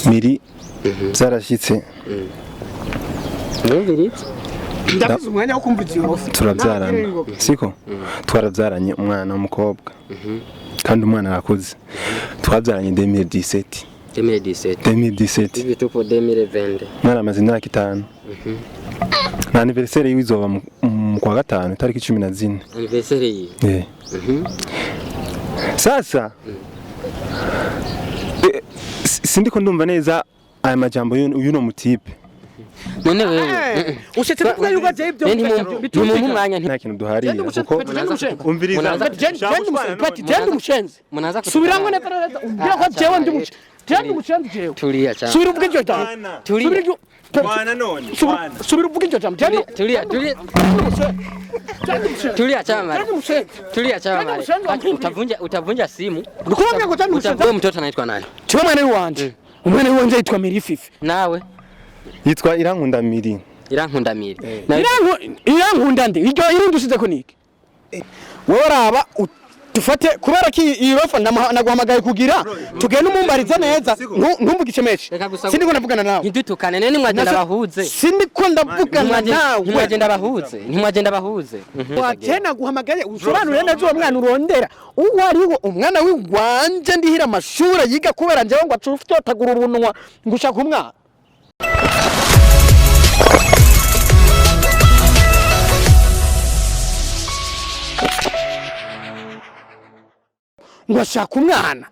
Miri byarashyitse. Numviritse. Ndavuze umwanya wo kumva izo. Turabyarana, siko twarabyaranye umwana w'umukobwa, kandi umwana arakuze. Twabyaranye 2017. 2017. 2017. Hivi tupo 2020. Umwana amaze imyaka 5. Na anniversaire yiwe izoba mu kwa gatanu itariki 14. Anniversaire yiwe. Eh. Sasa sindiko ndumva neza aya majambo y'uno mutipe. None wewe Ushetse kuvuga yuko aje ibyo ntimumpa umwanya. Nta kintu duharira kuko umviriza. Genda umushenzi. Munaza Subiramwe neza neza umbwira ko jewe ndi umushenzi. Genda umushenzi jewe. Tulia cyane. Subira uvuge iryo jambo. Tulia. Subira iryo. Bwana none. Subira uvuge iryo jambo. Genda. Tulia, tulia. Tulia chama. Tulia chama. Utavunja utavunja simu. Ndikubwira ngo genda umushenzi. Wewe mtoto anaitwa nani? Jewe mwana wanje. Umwana wanje yitwa Mirififi. Nawe yitwa Irankunda Miri. Irankunda Miri. Irankunda nde? Iryo irindi ushize ko niki? Wewe raba tufate kubera ki irofa naguhamagaye kugira tugende umumbarize neza ntumvugishe menshi. Sindiko ndavugana nawe. Ntidutukane nene mwagenda bahuze. Sindiko ndavugana nawe. Ntimwagenda bahuze. Ntimwagenda bahuze. Waje naguhamagaye usobanure neza uwo mwana urondera. Uwo ariwo umwana w'iwanje ndihira amashuri yiga kubera njyewe ngo acufyotagura ubunwa ngushaka umwana. Ngo ashaka umwana.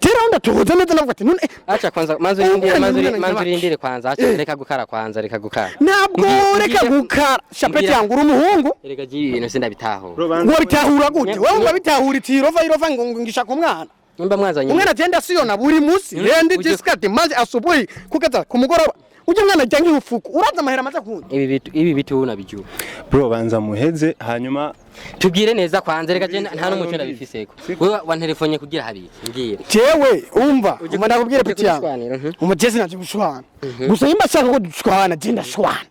Tera ndatuhuza neza navuga ati none acha kwanza manzu urindire manzu urindire kwanza acha reka gukara kwanza reka gukara. Ntabwo reka gukara. Shapeti yangu uri umuhungu. Reka giye ibintu sindabitaho. Ngo bitahura gute? Wewe ngo bitahura iti irova irova ngo ngishaka umwana. Nimba mwazanye umwana agenda siyona buri munsi. Rendi discard maze asubuhi kugeza ku mugoroba. Ujye mwana ajya nk'ifuku uraza amahera amaze kundi. Ibi bitu unabijua. Bro banza muheze hanyuma tubwire neza kwanza reka je nta n'umuco ndabifiseko. Wewe wantelefonye kugira habiki ngiye. Jewe umva umva ndakubwira peti yangu. Umujezi naje gushwana. Gusa nimba ashaka ko dushwana je ndashwana.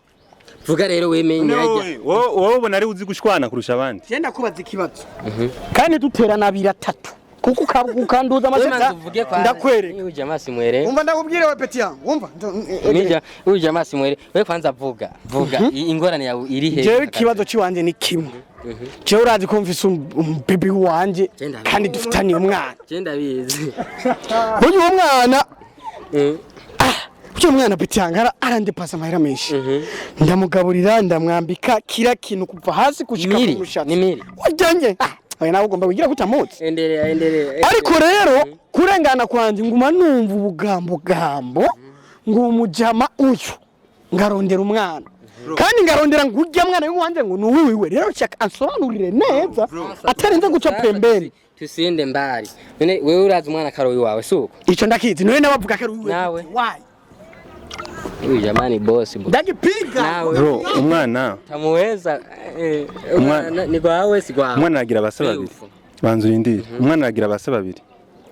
Vuga rero wemenye ajya. Wowe ubona ari uzi gushwana kurusha abandi. Je ndakubaza ikibazo. Kandi duterana abiri atatu. Kuko ukanduza amaseta ndakwereka. Uyu jamaa si mwere. Umva ndakubwire we peti yangu. Umva. Uyu jamaa si mwere. We kwanza vuga. Vuga ingorane yawe iri he? Jewe ikibazo ciwanje ni kimwe. Jewe urazi ko mfise umbibi wanje kandi dufitaniye umwana. Je ndabizi. Uyu mwana uyu mwana peti yangu arandepasa amahera menshi. Ndamugaburira ndamwambika kila kintu kuva hasi gushika ku mushatsi. Ni miri. Wajyanye. Oya nawe ugomba wigira kutamutse. Endelea endelea. Ariko rero kurengana kwanje nguma numva ubugambo gambo ngo umujama uyu ngarondera umwana. Kandi ngarondera ngurya mwana wanje ngo nuwiwe rero shaka ansobanurire neza atarenze guca pembeni. Tusinde mbali. None wewe urazi umwana karo wawe suko? Ico ndakizi none nabavuga karo wiwe. Nawe. Why? Uyu jamani boss. Ndagipiga. Bro umwana tamuweza umwana ni gwawe si gwawe. Umwana aragira abase babiri. Banza urindire. Umwana aragira abase babiri.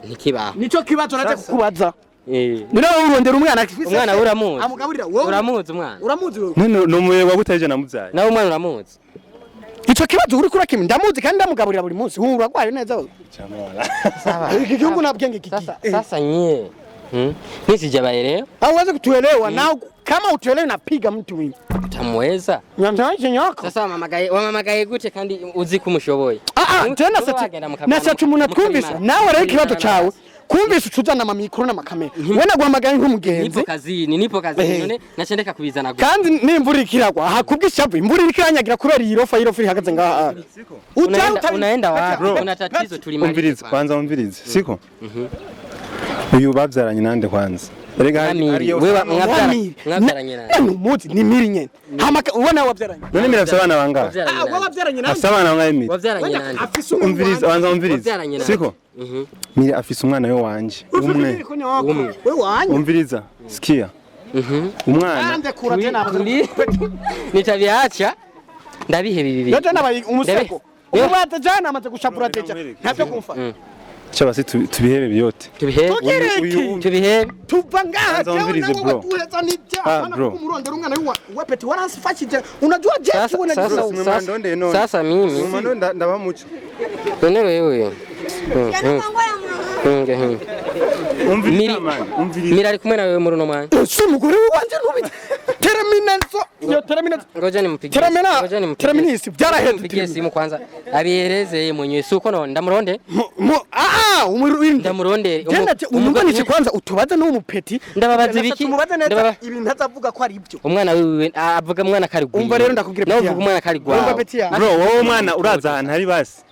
Ntikibaho. Nico kibazo naje kukubaza. None urondera umwana umwana uramuzi. Amugaburira wowe. Uramuzi umwana. Uramuzi wewe. None no muyewa gutaje namubyaye. Nawe umwana uramuzi. Ico kibazo uri kurakimi ndamuzi kandi ndamugaburira buri munsi. Hu uragwaye neza wewe. Sawa. Iki gihugu nabwenge kiki. Sasa nyie. Mimi sijabaelewa. Hauwezi kutuelewa na kama utuelewe napiga mtu mimi. Utamweza? Nyamtaje nyako. Sasa wamamagaye gute kandi uzi kumushoboye? Tena sasa na sasa umuntu nawe rero ikibazo cyawe kumvisha ucuzana ama mikro n'amakamera. Wewe naguhamagaye nk'umugenzi. Nipo kazini none nacendeka kubizana gute. Kandi n'imvura ikiragwa hakubwa ishavu imvura irikiranyagira kubera iyi rofa ihagaze ngaha. Unaenda wapi? Una tatizo tulimaliza. Umvirize kwanza umvirize siko? Uyu babyaranye nande kwanza? Erega wewe mwabyaranye nande? Umuzi ni miri nyene. Hamaka uwo nawe wabyaranye. None miri afise abana bangahe? Ah wewe wabyaranye nande? Afise abana bangahe miri? Wabyaranye nande? Umvirize banza umvirize. Siko? Miri afise umwana we wanje. Umwe. Wewe wanje. Umviriza. Sikia. Umwana. Nitabiacha. Ndabihe bibi. Ndaje nabaye umuseko. Umwata jana amaze gushapura teja. Ntavyo kumfa. Chabasi tubihebe byote. Tubihebe. Tubihebe. Tuva ngaha jewe bro. N'ibyaha kumurondera umwana wa peti waransifashije. Unajua je sasa sasa mimi ndabamuco. None wewe. Umviriza Miri man, umviriza. Miri ari kumwe nawe muri uno mwanya. Si umugore wanje ntubizi. Terminenso yo terminenso. Ngoja nimpigie. Termina Ngoja nimpigie. terminisi byaraheze. Nimpigie simu kwanza. Abieleze mwenyewe si uko none ndamuronde. Ah, umurinde. Ndamurondere. Jenda umuganishe kwanza utubaze n'uwo mupeti. Ndababaza ibiki? Tumubaze neza Ndababa- ibintu azavuga ko ari ibyo. Umwana wiwe avuga umwana kari gwiwe. Umva rero ndakubwira Nawe peti uvuga umwana kari Umva gwawe. peti yangu. Bro, wowe umwana uraza ahantu hari basi.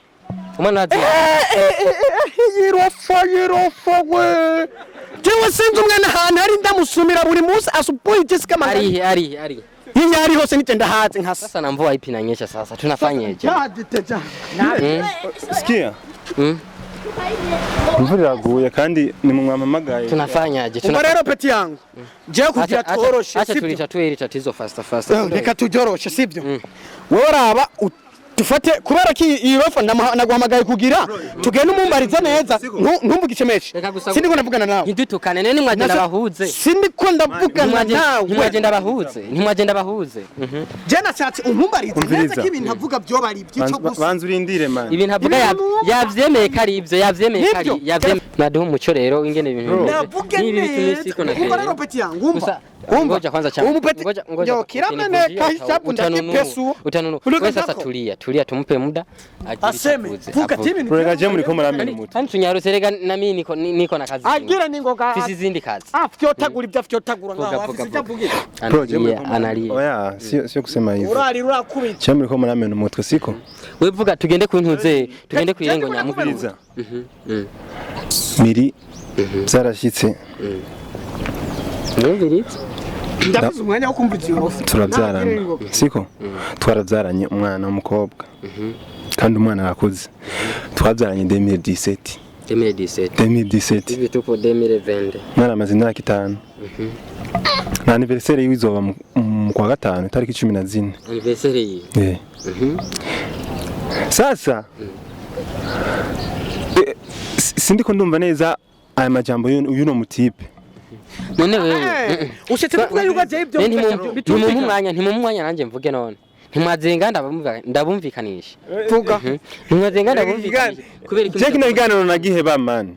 Umwana azi. Yirofa yirofa we. Jewe sinzi umwana ahantu ari ndamusumira buri munsi asubuhi Jessica Mangari. Arihe arihe arihe. Iyo ari hose nite ndahaze nkasa. Sasa na mvua ipi inanyesha sasa tunafanyeje? Jadite ja. Sikia. Mm. Imvura iraguye kandi ni mwampamagaye. Tunafanyaje? Umva rero peti yangu. Jewe kugira tworoshe Acha sibyo. tulitatue hili tatizo faster faster. Reka tujyoroshe sibyo. Wowe raba tufate kubera ko iyi rofa naguhamagaye kugira tugende umumbarize neza ntumvugishe menshi. Reka gusa- Sindiko ndavugana nawe. Ntidutukane none mwagenda bahuze. Sindiko ndavugana nawe. Ntimwagenda bahuze. Ntimwagenda bahuze. Mhm. Je nashatse umumbarize neza Umviriza. ko ibintu avuga byoba ari iby'icyo gusa. Banza urindire man. Ibintu avuga yavyemeye ko ari ivyo yavyemeye ko ari Nibyo. yavyemeye. Naduha umuco rero ingene ibintu Bro. bimeze. Navuge Nibi bituma isi neza. iko na Umva rero peti yangu umva. Gusa Umva. ngoja kwanza chama. Umupeti. Ngoja ngoja. Yo kirameneka hisabu ndakipesu. Utanunu. Uluka Wewe sasa zako. tulia, tulia tumpe muda. Aseme. Vuga ati ibintu. Bro, reka je muriko muramena umutwe. Kandi tunyarutse rega na mimi niko na kazi. Agira ningoga. Fisi zindi kazi. Afyotagura ibyo afyotagura Vuga, ngaho vuga, afise ibyo vuga. avugira. Bro, je muriko Analia, analia. Oya, sio kusema hivyo. Urari urakubita. Je muriko muramena umutwe siko? Wewe vuga tugende kuntuze, tugende kwirengo nyamukuru. Umviriza. Miri byarashyitse Numviritse. Ndabize umwanya wo kumva ivyo rofa. turabyarana siko twarabyaranye umwana w'umukobwa kandi umwana arakuze twabyaranye 2017 2017. 2017 Hivi tupo 2020. umwana amaze imyaka 5 na anniversaire yiwe izoba mu kwa gatanu itariki 14. Anniversaire iyi. Eh. Sasa sindiko ndumva neza aya majambo y'uno mutipe. None wewe. Ushetse kuvuga yuko aje ibyo Ntimumpa umwanya, ntimumpa umwanya nanjye mvuge none. Ntimwazenga ndabumvikanisha. Vuga. Ntimwazenga ndabumvikanisha. Kubera iki? Je kino kiganiro nagiheba man.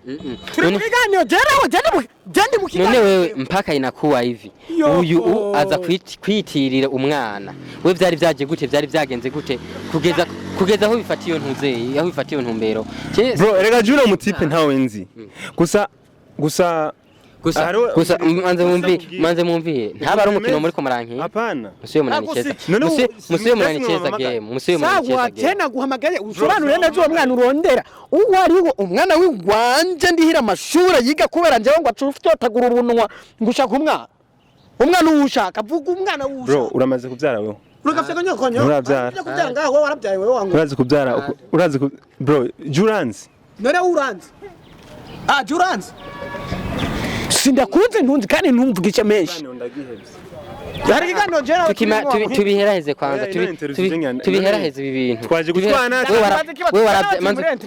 Turi mu kiganiro jeraho jende mu None kiganiro. wewe mpaka inakuwa hivi. Yo. Uyu aza kwitirira umwana. We vyari vyaje gute vyari vyagenze gute kugeza aho bifatiye ntuzeye aho bifatiye ntumbero. Bro, erega je uno mutipe ntawe nzi. Gusa gusa Gusa gusa manze mumvi ntaba ari umukino muri ko muranki. Hapana. Musiyo munanicheza. None Musiyo munanicheza game. Musiyo munanicheza Sawa game. tena guhamagaye usobanure neza uwo mwana urondera. Uwo ariwo umwana w'iwanje ndihira amashuri yiga kubera njyewe ngo acufyotagura urunwa ngo ushaka umwana. Umwana uwushaka vuga umwana Bro, uwushaka. uramaze kubyara wewe. Uragafye nyokonyo. Urabyara. Ujya kubyara ngaho wowe warabyaye wewe wangu. Urazi kubyara urazi bro, Juranzi. None uranzi. Ah, Juranzi. Sindakunze ntunzi kandi ntumvugishe menshi. Hari ikiganiro jera Tubiheraheze kwanza tubiheraheze ibi bintu. Twaje gutwana. Wewe warabyaye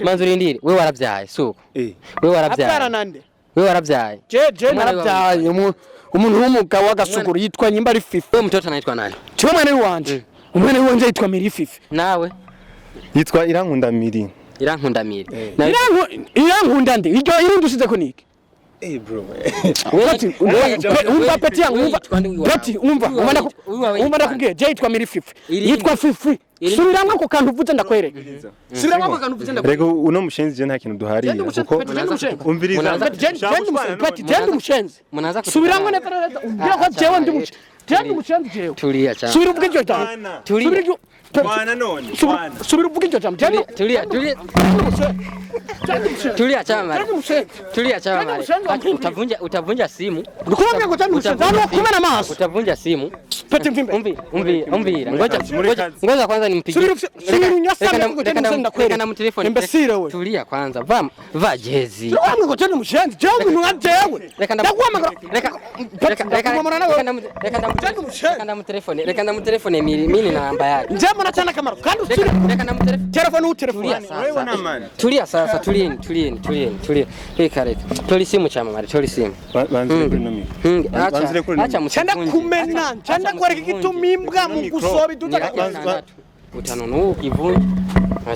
manzu urindire wewe warabyaye suko. Wewe warabyaye. nande. Wewe warabyaye. Je narabyaye umuntu w'umugabo w'agasuguru yitwa nyimba ari Fifi. Wewe mtoto anaitwa nani? Kiba mwana wanje. Umwana wanje yitwa Miri Fifi. Nawe Yitwa Irankunda Miri. Irankunda Miri. Irankunda nde? Iryo irundusize ko niki? Eh bro. Umva peti yangu umva. Peti umva. Umva ndakubwiye je yitwa Miri Fifi. Yitwa Fifi. Subiramwe ko kantu uvuze ndakwereka. Subiramwe ko kantu uvuze ndakwereka. Rego uno mushenzi je nta kintu duhariye kuko umviriza. Peti je ndi mushenzi. Subiramwe neza neza umbwira ko jewe ndi mushenzi. Je ndi mushenzi jewe. Tulia cyane. Subira uvuge iryo jambo. Tulia. Mwana none. Subira uvuge iryo jambo. Tulia tulia. Tulia chama. Tulia chama. Utavunja simu. Ndikubwira ngo cyane mushenzi. Hano kumena amaso. Utavunja simu. Peti mvimbe. Umvira. Ngoja kwanza nimpigie. Subira unyasame ngo cyane mushenzi ndakwereka. Reka na Imbesire we. Tulia kwanza. Va jezi. Ndikubwira ngo cyane mushenzi. Jewe umuntu nka jewe. Ndaguhamagara. Reka reka ndamutelefone mimi na namba yake. Njye mbona cyane akamaro kandi usubire. Reka ndamutelefone. Telefone utelefone. Tulia sasa, tulieni. Reka. Tori simu chama mari, tori simu. Banzire kuri no mikro. Acha cyanda kumena, cyanda kwereka igituma imbwa mu gusoba iduta. Utanunu ukivunja.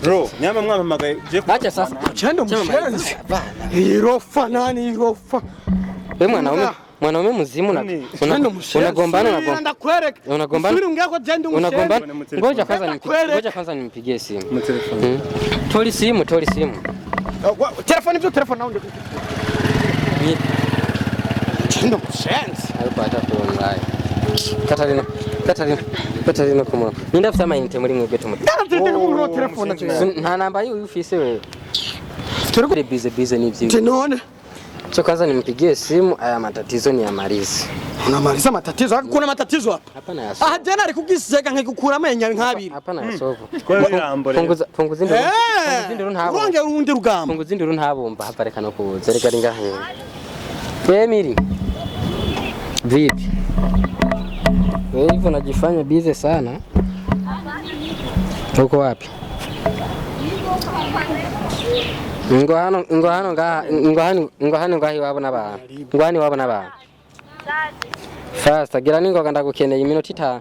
Bro, nyama mwampamagaye je. Acha sasa. Chendo mushenzi. Irofa nani irofa. Wewe mwanaume, mwanaume mzimu na Nini? Chendo mushenzi. unagombana na Ndakwereka. Unagombana? Subiri ungeko jendo mushenzi. unagombana. Ngoja kwanza Ndakwereka. ngoja kwanza nimpigie simu. Mu telefone. Tori simu, tori simu. Telefone ivyo telefone nawe. Chendo mushenzi. Ariko atakungaye. Katarina, Katarina, Katarina kumura. Ninda afite amayinite muri mwebwe tumuti. Ndaratete mu telefone. Nta namba yiwe ufise wewe. Turi Bize bize n'ivyiwe. None Cho kwanza nimpigie simu, aya matatizo ni yamalize. unamaliza matatizo, kuna matatizo hapa. Hapana ya soko. Aha jana ari kugisega nkikukura amenyo nk'abiri. Hapana ya soko. Kwa birambo rero. Punguza, punguza induru. Punguza induru ntabumba. Urongera urundi rugamba. Punguza induru ntabumba hapa reka no kuza. Reka ringa hanyuma. Emily. Vipi? Wewe hivyo unajifanya busy sana. Uko wapi? Ngo hano, ngo hano ngaha, ngo hano, ngo hano ngaha iwabo n'abantu. Ngo hano iwabo n'abantu. Fasta gira ningoga ndagukeneye iminota 5.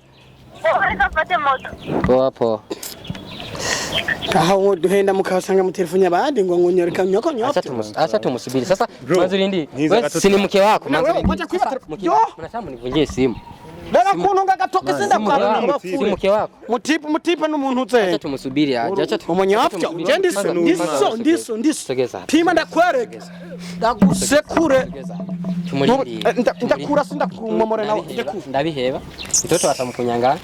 Reka mfate moto. Poa poa. Aha uwo duhenda mukasanga mu telefone abandi ngo ngonyoreka nyoko Acha nyoko. acha tumusubiri. Sasa Bro, manzi rindi. niza Wewe gato si ni mke wako manzi Wewe, rindi. wacha kuiba Sasa, telefone. Yo! Mnataka mnivunjie simu. Reka kuntunga gatoke sinda Si mke wako. Si mke wako. Mutipe mutipe n'umuntu Acha uze. tumusubiri aje. Acha tu. Umunyafyo nje ndiso ndiso ndiso ndiso. Sogeza hapa. Pima ndakwereka. Ndagusekure. Sogeza hapa. Tumulindie. Ndakura sindakumomore nawe Ndabiheba. ndakura. Ndabiheba. Mtoto atamukunyangana.